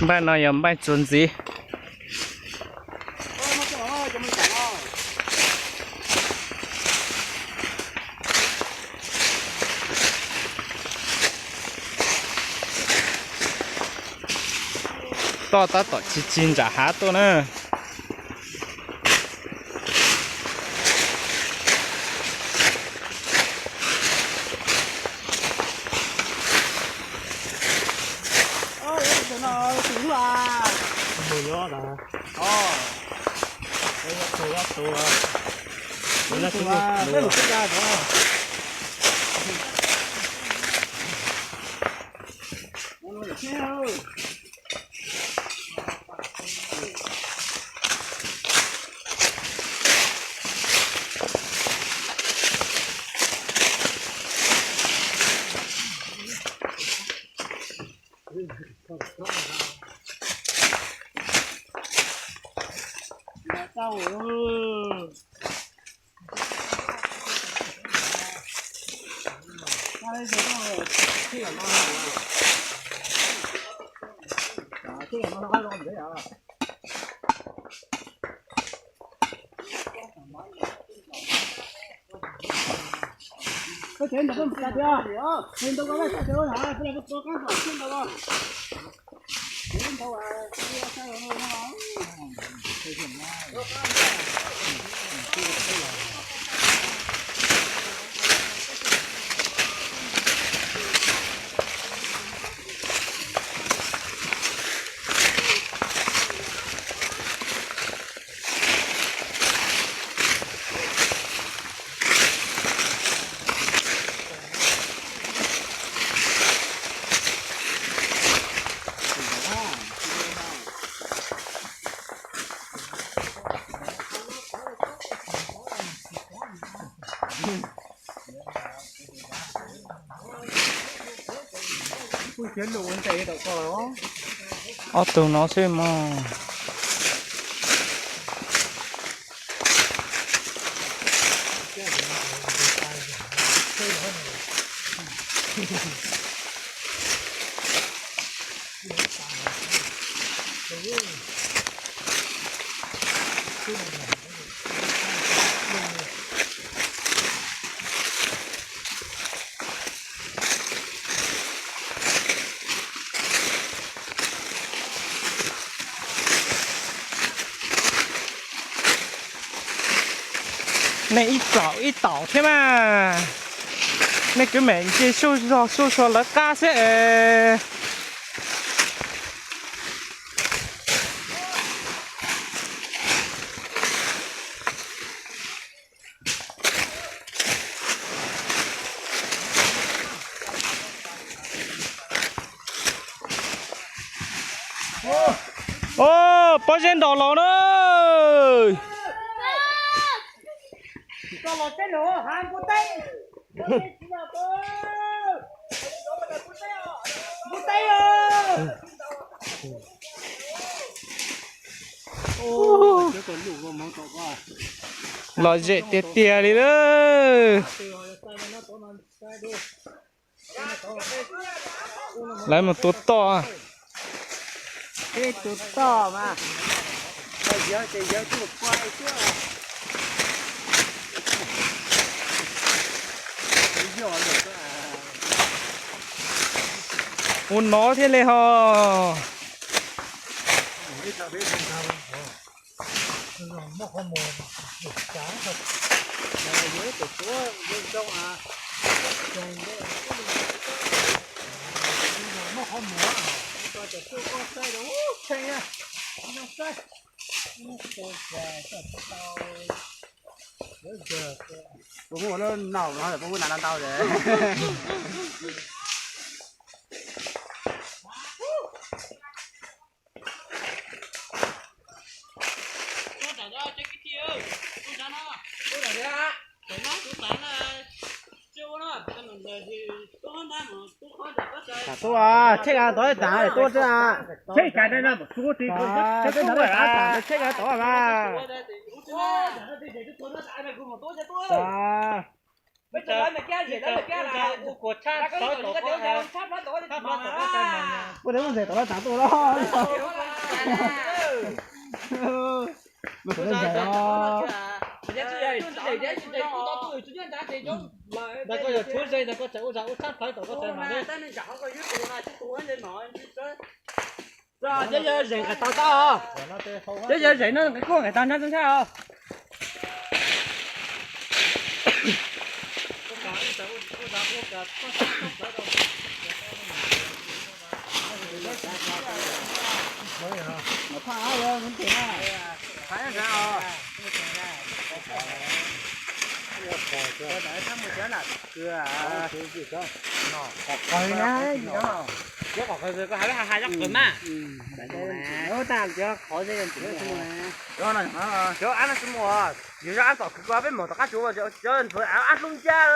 Npaij no yog npaij txuas ntxiv. Toj tab tom tsis tsis ntsam hav tuaj na. Ob tug no xwb mog. Nej ib txaum ib taum thiab mas. Nej kwv meem nce suj zog suj suav lawv qab xwb es. Pob zeb nrau laus na. Lom zem tiag tiag li lawm. Lawv mus tua toj. Tua toj mas. Ua nov thiab li ho. Puas muaj lub naus no puas muaj nas ntau ntau. Tub, tsheb kav tod tas tub, tsheb kav tod mas. Ua li mus zes tom no tas tuaj los. Mus zes os. Ntawd koj yog tshuav zes ntawd koj tseem ua zog ua tshab plawv tom koj tseem mam li. Cov yog zes nqes tau tab os. Cov yog zes no nqes kuj nqes tau nrab txog nrab os. Qhov qhov na, qhov qhov qhov qhov mas. Cov av no tsis mus, yog zog av tom kwv ko peb mus tom qab tsuas, cov ntxuav av ab hlub ncaj.